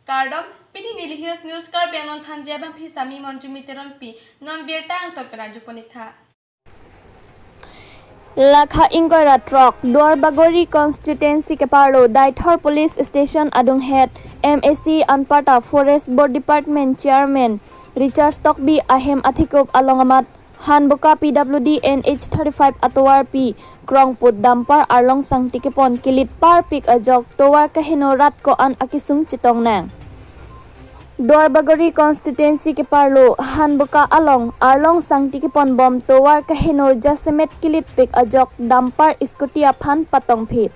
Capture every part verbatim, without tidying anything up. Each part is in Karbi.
Kardom, pini Nilly Hills News Karbi Anglong thanji abangpi sami Monjumi Teronpi, non birta angton pen arjupon-iktha. Lakha ingkoi ra throk, Duarbagori constituency keparlo, Deithor Police Station adunghet, M A C anparta Forest Board Department Chairman Richard Tokbi ahem athekup along amat, Hanboka P W D N H thirty-five atovarpi krongput dumper arlong sangti kepon kelit parpik ajok tovar kaheno rat ko-an akesung chetong nang. Duarbagori constituency keparlo Hanboka along arlong sangti kepon bom tovar kaheno jasemet kelitpik ajok dumper scooty aphan patongphit.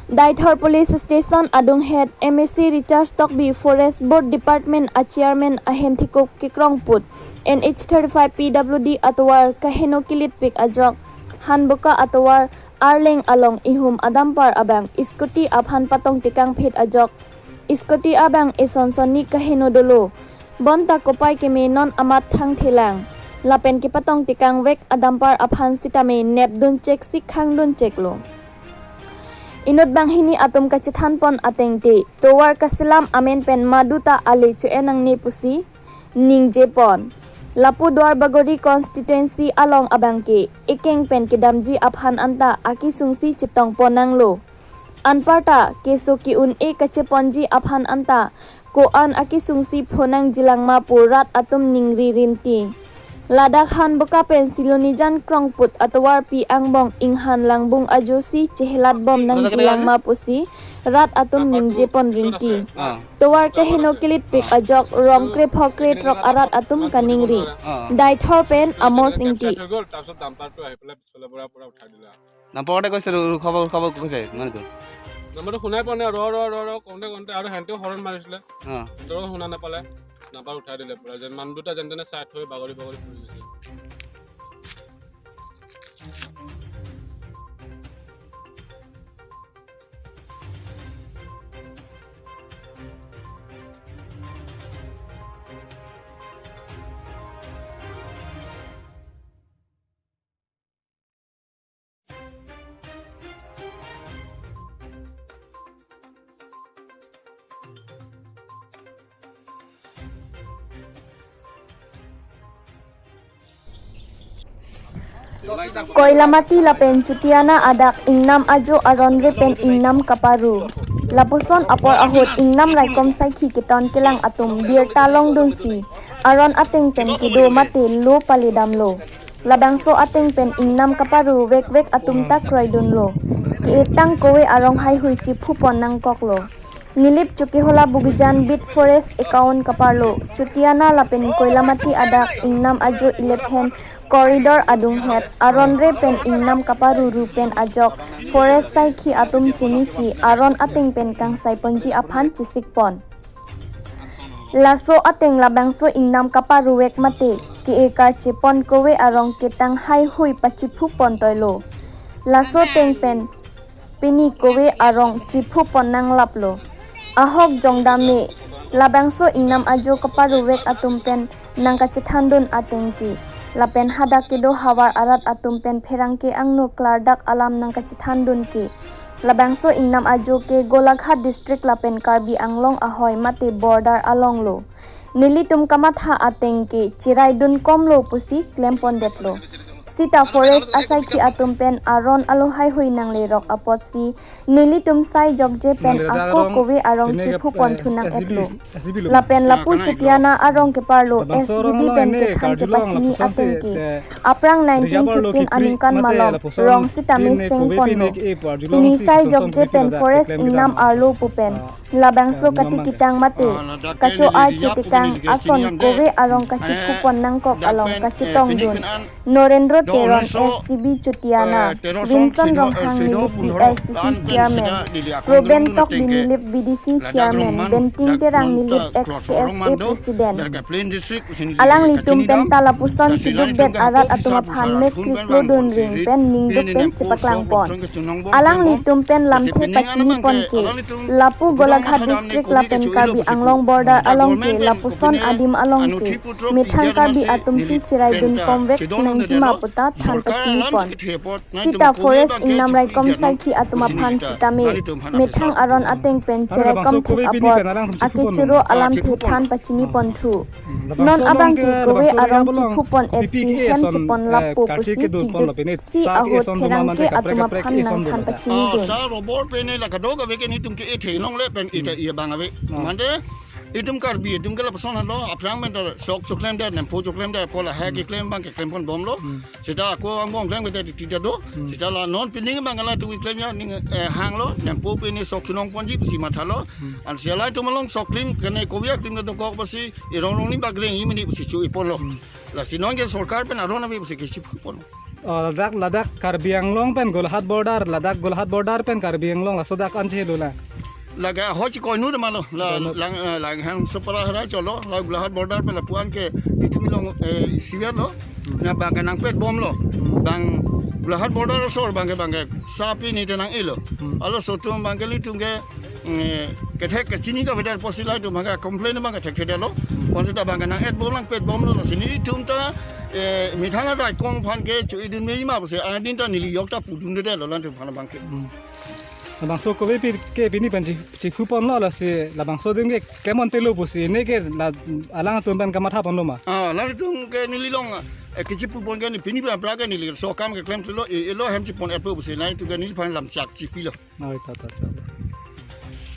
Deithor Police Station adunghet M A C Richard Tokbi Forest Board Department a Chairman ahem thekup kekrongput N H thirty-five P W D atovar kaheno kelitpik ajok Hanboka atovar arleng along ihum adumper abang scooty aphan patong tekangphit ajok scooty abang eson sonni kaheno dolo. Bonta kopai keme non amat thangthelang. Lapen kepatong tekangvek adumper aphan sitame nepdun cheksi khangdun cheklo. Inut banghini atum kachethanpon atengte, tovar kaselam amen pen maduta ale cho-en nangne pusi ningjepon. Lapu Duarbagori constituency along abangke, ekeng pen kedamji aphan anta akesungsi chetongpon nanglo. Anparta keso ke-un-e kacheponji aphan anta ko-an akesungsi phonangjilang ma pu rat atum ningri rinti. Ladak Hanboka pen Silonijan krongput atovarpi angbong inghan langbung ajosi chehelat bom nangjilang ma pusi rat atum ningjepon rinti. Ah. Tovar kaheno kelitpik ajok rong kre phokre throk arat atum kaningri. Ah. Deithor pen Amos Ingti. Dumper এটা কৈছে, ৰ-, ৰখাব, ৰখাব কৈছে, ইমানে তো। নাম্বাৰটো শুনাই পোৱা নাই, ৰ, ৰ, ৰ, ৰ, কওঁতে, কওঁতে আৰু সিহঁতেও হৰ্ণ মাৰিছিলে। অ। দূৰৰ শুনা নাপালে, নাম্বাৰ উঠাই দিলে পুৰা, যেন মানুহ দুটা যেন তেনে চাই থৈ বাগৰি, বাগৰি ফুৰি গৈছে। Koilamati lapen Chutiana adak ingnam ajo aron re pen ingnam kaparu. Lapuson apor ahut ingnam raikom saikhi keton kelang atum birta longdunsi aron ateng pen kedo mate lo paledamlo. Labangso ateng pen ingnam kaparu vekvek atum ta kroidunlo. Ke-e tang kove arong haihui chiphupon nangkoklo. Nilip Chokihola Bogijan Beat Forest Account kaparlo, Chutiana lapen Koilamati adak ingnam ajo eleven corridor adunghet, aron re pen ingnam kaparu ru pen ajok, forest saikhi atum chinisi aron ateng pen kangsaiponji aphan chisikpon. Laso ateng labangso ingnam kaparu vek mate, ke-e karchepon kove arong ketang haihui pachiphupon toilo. Laso ateng pen pini kove arong chiphupon nanglaplo. Ahok jongdam me, labangso ingnam ajo kaparu vek atum pen nangkachethandun ateng ke, lapen hadak kedo havar arat atum pen pherangke angno klardak alam nangkachethandun ke. Labangso ingnam ajo ke Golaghat district lapen Karbi Anglong ahoi mate border alonglo. Nelitum kamatha ateng ke chiraidun komlo pusi klempondetlo. Sita forest asaikhi atum pen aron alo haihui nanglerok apotsi nelitum sai jokje pen ako kove arong chiphupon thunang etlo. Lapen lapu Chutiana arong keparlo S G B pen kethan kepachini ateng ke, aphrang nineteen fifteen aningkan malom rong sitame sengponlo. Pini sai jokje pen forest ingnam arlo pu pen labangso kati ketang mate kacho-ar chetekang ason kove arong kachiphupon nangkok along kachetongdun Norendro Teron S G B Chutiana, Vinson Ronghang Nilip B I C C Chairman, Proben Tokbi Nilip V D C Chairman, Benting Terang Nilip ex K S A President. Alanglitum pen ta lapuson chidukdet arat atum aphan mek kriklo dunring pen ningduk pen chepaklangpon. Alanglitum pen lamthe pachinipon ke, lapu Golaghat Golaghat district lapen Karbi Anglong border along ke lapuson adim along ke methang Karbi atum si cheraidun komvek nangjima puta than pachini pon. Sita forest ingnam raikom saikhi atum aphan sitame methang aron ateng pen cheraikom thek apot akechoro alamthe than pachini ponthu. Non abang ke kove arong chiphu pon-et si hem chipon lapu pusi kejut si ahut pherangke atum aphan nangthan pachini dun. Sa robor pen la kadokave ke netum ke ethe longle pen ita iya bang ave. Mande itum Karbi itum ke lapuson lo, aphrang pen ta sok choklemdet, nempo choklemdet, pola ha keklem abang keklem pon bomlo. Sita ako angbong klem kete titi ta do. Sita la non pining abang la tu klem ya ning, eh, hanglo, nempo pini sok chunong ponji pusi mathalo. Ansi alai atum along sok klim kene kove aklim dokok pusi irong rong ni bagreng imini pusi chu-i ponlo. Lasi non ke sorkar pen aron ave pusi kechiphu pon. Oh, ladak, ladak Karbi Anglong pen Golaghat border, ladak Golaghat border pen Karbi Anglong laso dak anche lo la. Laga ho chikoi nu de malo. La, chikoi nu. Lang, eh, Langhang Sopara hara cholo, la Golaghat border pen lapu-an ke itum along, eh, siver lo. Na bang ke nangpet bomlo. Bang Golaghat border asor bang ke, bang ke sapi ni tenang ilo. Alo sotum bang ke litum ke, eh, kethek kachini kavedet pusi la itum bang ke complain bang ke thekthedetlo. Pon sita bang ke nang-et bom nangpet bomlo, lasi netum ta, eh, methang araikom aphan ke chu-i dun mei ma pusi adin ta neli yok ta pudundedetlo latum aphan bang ke. Labangso kove pi ke pini pen chi, chiphu ponlo lasi labangso adim ke klem pon telo pusi ne ke la alang atum pen kamatha ponlo ma? Ah, latum ke neli long, eh, kechiphu pon ke ne pini pen pra ke neli so kam keklem telo, e, elo hem chipon-et po pusi netum ke neliphan lamchak chipilo. Oi, ta, ta, ta.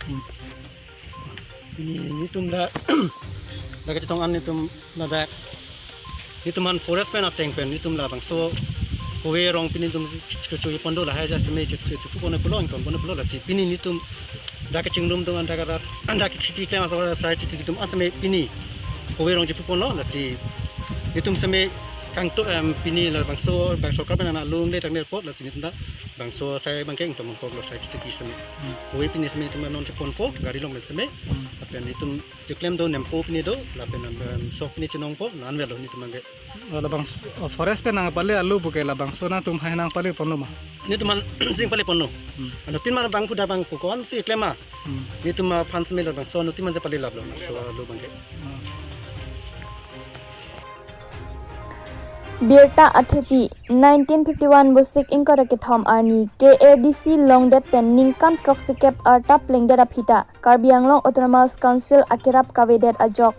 Hmm. Pini netum la, la kachetong an netum ladak. Netum an forest pen ateng pen netum labangso kove arong pini netum kecho-i pon do, lahai ja seme chu-, chu-, chiphu pon pulo, ington pon pulo, lasi pini netum dak kachingrum atum an dak arat, an dak kheti klem asor asai chiti atum aseme pini kove arong chiphu ponlo, lasi netum seme kangto, em, pini labangso bang sorkar pen ana lum le tang nelpot, lasi netum ta bangso asai bang ke ington pon pulo asai chiti seme. Hmm. Kove pini seme netum non chipon po, gari along le seme. Hmm. Lapen netum keklem do nempo pini do, lapen, em, sok pini chenong po, nanvetlo netum bang ke. Oh, labang s-, oh, forest pen nangpale alo puke labangso nangtum hai nangpale ponlo ma? Netum an sing pale ponlo. Hmm. Anuttin ma bang puda bang pu ko-an si klem ma. Hmm. Netum aphan seme labangso anuttin ma je pale laplo. So alo bang ke. Hmm. Birta athepi, nineteen fifty-one Vosik ingkoi ra kethom arni, K A D C longdet pen ningkan throksikep arta plengdet aphi ta Karbi Anglong Autonomous Council akerap kavedet ajok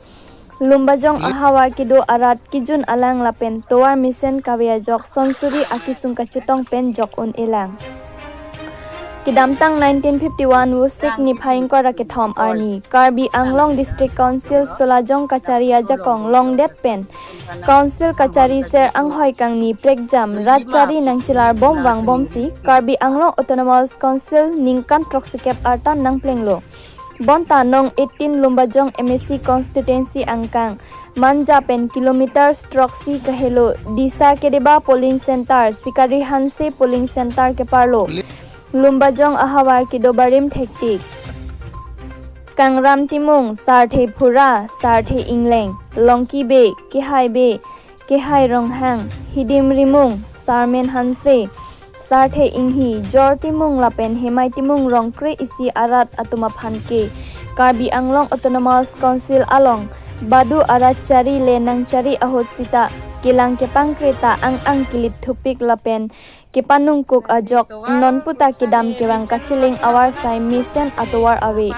Lumbajong ahavar kedo arat kejun alang lapen tovar mesen kave ajok sonsuri akesung kachetong pen jok un-elang. Kedamtang nineteen fifty-one Vosik niphai ingkoi ra kethom arni, Karbi Anglong District Council Solajong kachari ajakong longdet pen Council kachari ser anghoi kangni prekjam rat chari nangchelar bom vangbomsi Karbi Anglong Autonomous Council ningkan throksikep arta nangplenglo. Bonta nong eighteen Lumbajong M A C constituency angkang Manja pen kilometer throksi kahelo Disa Kedeba polling center, Sikari Hanse polling center keparlo Lumbajong ahavar kedo barim thektik Kangram Timung, Sarthe Phura, Sarthe Ingleng, Longki Bey, Kehai Bey, Kehai Ronghang, Hidim Rimung, Sarmen Hanse, Sarthe Inghi, Jor Timung lapen Hemai Timung Rongkre isi arat atum aphan ke Karbi Anglong Autonomous Council along badu arat chari le nangchari ahut sita kelang kepangkre ta ang-ang kelip thupik lapen kepanungkuk ajok non puta kedam kevang kacheleng avarsai mesen atovar ave.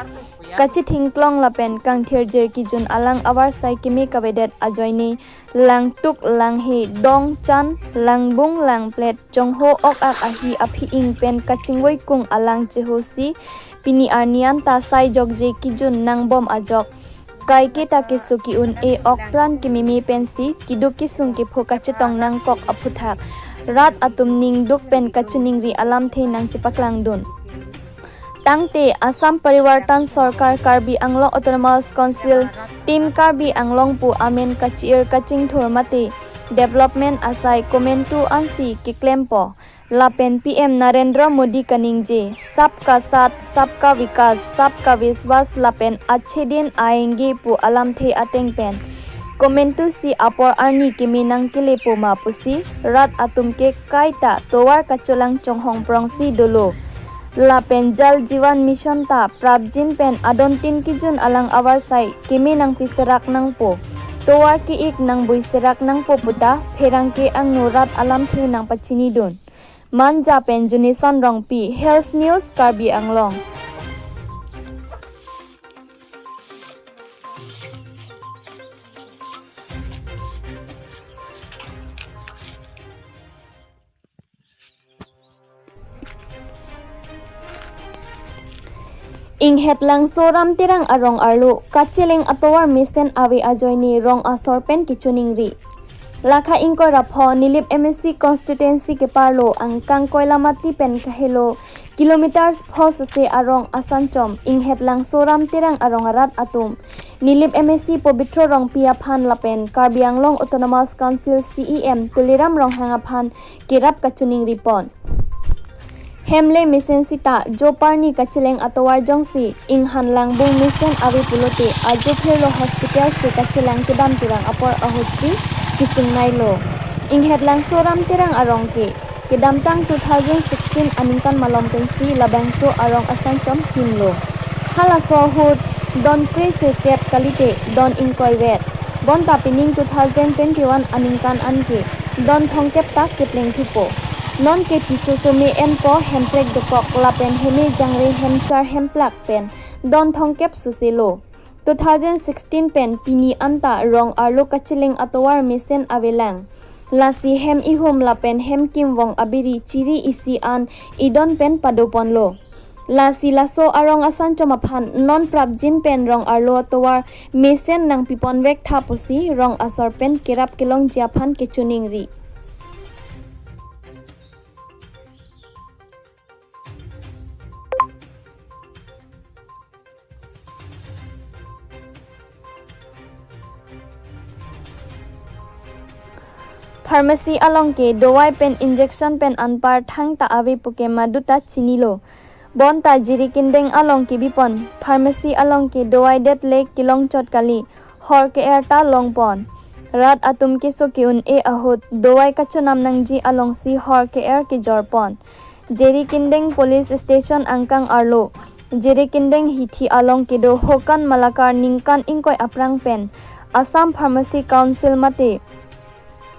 Kachethingklong lapen kangthirjir kejun alang avarsai keme kavedet ajoine langtuk langhe dong chan langbung langplet chongho ok-ak ahi aphi-ing pen kachingvoikung alang chehosi pini arni anta sai jokje kejun nangbom ajok. Kaike ta keso ki-un-e ok pran kememe pensi keduk kesung kepho kachetong nangkok aphuthak rat atum ningduk pen kachiningri alamthe nangchepaklangdun. Tangte Assam Parivartan Sorkar Karbi Anglong Autonomous Council Team Karbi Anglong pu amen kachi-ir kachingthur mate development asai komantu ansi keklempo. Lapen P M Narendra Modi kaningje, "Sabka Saath, Sabka Vikas, Sabka Vishwas lapen Achhe Din Aayenge" pu alamthe ateng pen komantu si apor arni keme nangkelepo ma pusi rat atum ke kaita tovar kacholang chonghong prongsi dolo. Lapen Jal Jeevan Mission ta prapjin pen adon tin kejun alang avarsai keme nangpiserak nangpo, tovar ke-ik nangbui serak nangpo puta pherangke angno rat alamthe nangpachinidun. Manja pen Junison Rongpi, Health News, Karbi Anglong. Inghet Langso Ram Terang arong arlo kacheleng atovar mesen ave ajoine rong asor pen kechiningri. Lakha ingkoi ra pho Nilip M A C constituency keparlo angkang Koilamati pen kahelo kilometers pho sose arong asanchom Inghet Langso Ram Terang arong arat atum Nilip M A C Pobitro Rongpi aphan lapen Karbi Anglong Autonomous Council C E M Tuliram Ronghang aphan kerap kachiningri pon. Hem le mesen sita jo parni kacheleng atovar jongsi inghan langbung mesen ave pulote ajo phirlo hospital si kachelang kedam kerang apor ahutsi kesung nailo. Inghet Langso Ram Terang arong ke kedamtang two thousand sixteen aningkan malom pensi labangso arong asanchom kimlo. Halaso ahut don kre sirkep kalite don ingkoi vet. Bonta pining two thousand twenty-one aningkan anke don thomkep ta kepleng thupo. Non ke piso some enpo, hemprek dokok lapen heme jangre hemchar hemplak pen don thomkep soselo. Two thousand sixteen pen pini anta rong arlo kacheleng atovar mesen avelang. Lasi hem ihum lapen hem kimvong abiri chiri isi an idon pen padoponlo. Lasi laso arong asanchom aphan non prapjin pen rong arlo atovar mesen nangpiponvek tha pusi rong asor pen kerap kelongji aphan kechiningri. Pharmacy along ke dovai pen injection pen anpar thangta ave puke maduta chinilo. Bonta Jirikindeng along kebipon pharmacy along ke dovai det le kelongchot kali, hor ke-er ta longpon. Rat atum keso ke-un-e ahut dovai kachonam nangji alongsi hor ke-er kejorpon. Jirikindeng Police Station angkang arlo Jirikindeng hithi along kedo Hokan Malakar ningkan ingkoi aphrang pen Assam Pharmacy Council mate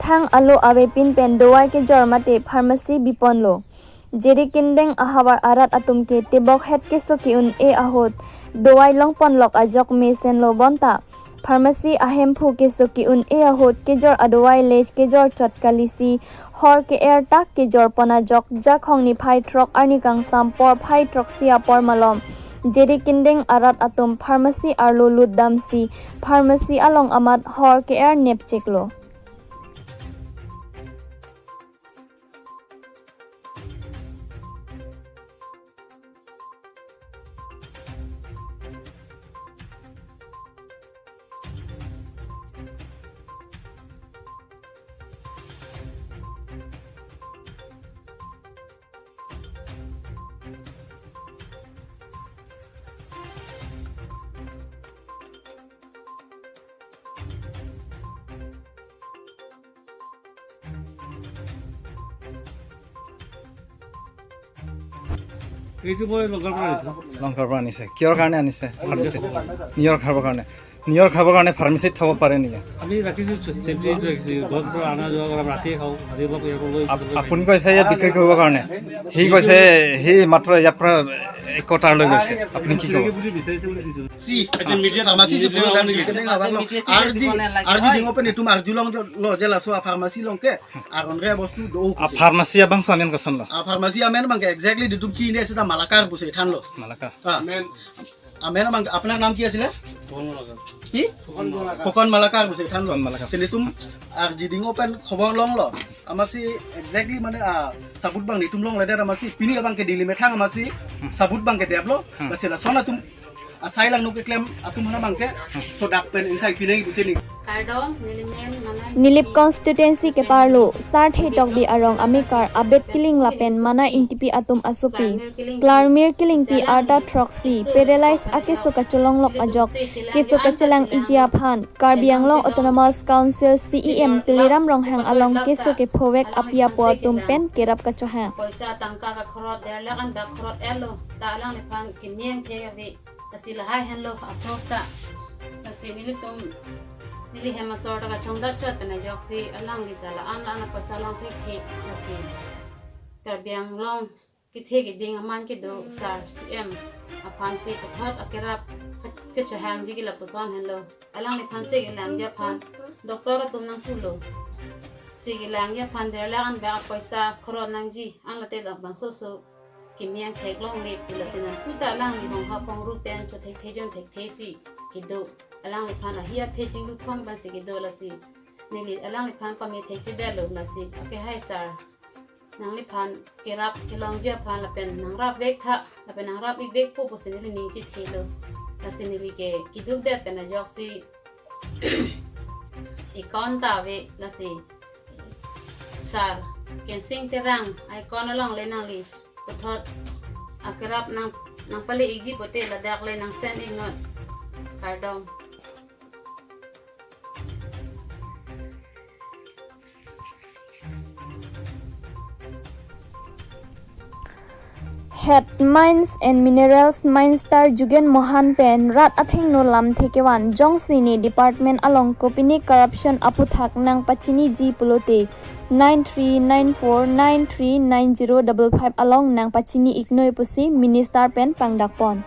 thang alo avepin pen dovai kejor mate pharmacy biponlo. Jirikindeng ahavar arat atum ke tebok het keso ke-un-e ahut dovai longponlok ajok mesenlo bonta pharmacy ahemphu keso ke-un-e ahut kejor adovai le kejorchot kalisi hor ke-er ta kejorpon ajok Jakhong niphai throk arni kangsam porphai throksi apor malom Jirikindeng arat atum pharmacy arlo lutdamsi pharmacy along amat hor ke-er nepcheklo. এইটো মই লংকাৰ পৰা আনিছোঁ। লংকাৰ পৰা আনিছে। কিহৰ কাৰণে আনিছে? ফাৰ্মাচীত? নিজৰ খাবৰ কাৰণে। নিজৰ খাবৰ কাৰণে ফাৰ্মাচীত থ'ব পাৰে নেকি? আমি ৰাখিছোঁ, ছেফটিত ৰাখিছোঁ। ঘৰত পৰা অনা যোৱা কৰা, ৰাতিয়ে খাওঁ, ৰাতিপুৱা ইয়াৰ পৰা লৈ আপ-, আপুনি কৈছে ইয়াত বিক্ৰী কৰিবৰ কাৰণে। সি কৈছে, সি মাত্ৰ ইয়াৰ পৰা এক কোটাৰ লৈ গৈছে। আপুনি কি ক'ব? বুলি বিচাৰিছে বুলি দিছোঁ। Si, aja media pharmacy si pura dan media. Arji, arji ding open itu arju long jo, lo je laso pharmacy long ke, aron re bostu do. A pharmacy abang ko amen koson lo? A pharmacy amen bang ke exactly ditum chi ne sita Malakar puse than lo. Malakar. Ha. Amen. Amen bang, apnar naam ki asile? Ki? Fukan Malakar puse than lo. Fukan Malakar. Sini tum arji ding open khobor long lo. Amatsi exactly mane, ah, sabut bang ditum longledet amatsi pini abang ke Delhi methang amatsi sabut bang ke dep lo. Hmm. Basi lason atum Asai langno keklem atum aphan abangke sodak pen ingsai pinai busi ni. Kardom, neli men Manai Nilip constituency keparlo, Sarthe Tokbi arong amekar Abed Killing lapen Manai Ingtipi atum asopi Klarmir Killingpi arta throksi paralyze akeso kacholonglok ajok keso kachelang-iji aphan Karbi Anglong Autonomous Council C E M Tuliram Ronghang along keso kephovek api apo atum pen kerap kachohang. Poisa tangka kakhorot der lakh an bak khorot-etlo, ta alangliphan kemeng thek ave, lasi lahai henlo approve ta. Lasi nelitum, neli hem asor ta kachongdat chot pen ajoksi alangli ta la-an la-an apoisa long thekthe, lasi Karbi Anglong kethe keding aman kedo sar C E M aphansi puthot akerap ke-, kechohangji ke lapuson henlo. Alangliphansi kelangji aphan doctor atum nangpulo. Si kelangji aphan der lakh an bak apoisa khorot nangji, anlote labangso so kemeng theklongle pu, lasi nangputa alangli hong ha pong ru pen cho thekthe jon thekthesi kedo. Alangliphan ahi aphe chinglu thong pensi kedo, lasi neli alangliphan pame thekthedetlo, lasi, okay, hai sir, nangliphan kerap kelongji aphan lapen nangrap vek tha, lapen nangrap-ik vekpo pusi neli ning chethelo. Lasi neli ke keduk det pen ajoksi account ta ave, lasi sir Kensing Terang account along le nangli puthot akerap nang, nangpale-ikji pote ladak le nang send-iknon. Kardom. Head Mines and Minerals Mines star Jugen Mohan pen rat athengno lamthe kevan jongsi ne department along kopine corruption aphuthak nangpachiniji pulote nine three nine four nine three nine zero double five along nangpachini-iknoi pusi minister pen pangdakpon.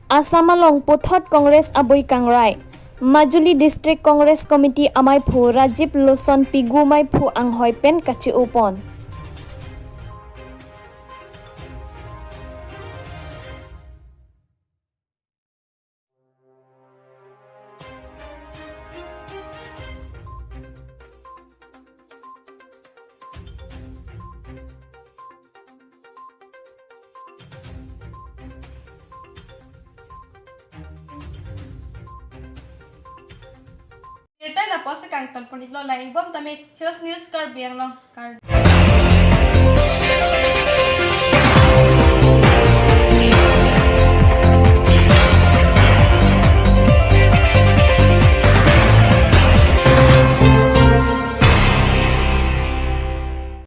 Assam along puthot Congress abui kangrai. Majuli District Congress Committee amaiphu Rajiv Lochon Pigu maiphu anghoi pen kache-opon. Birta lapuson kangtonpon-iklo, lang-ikbom tame Hills News Karbi Anglong, Kar-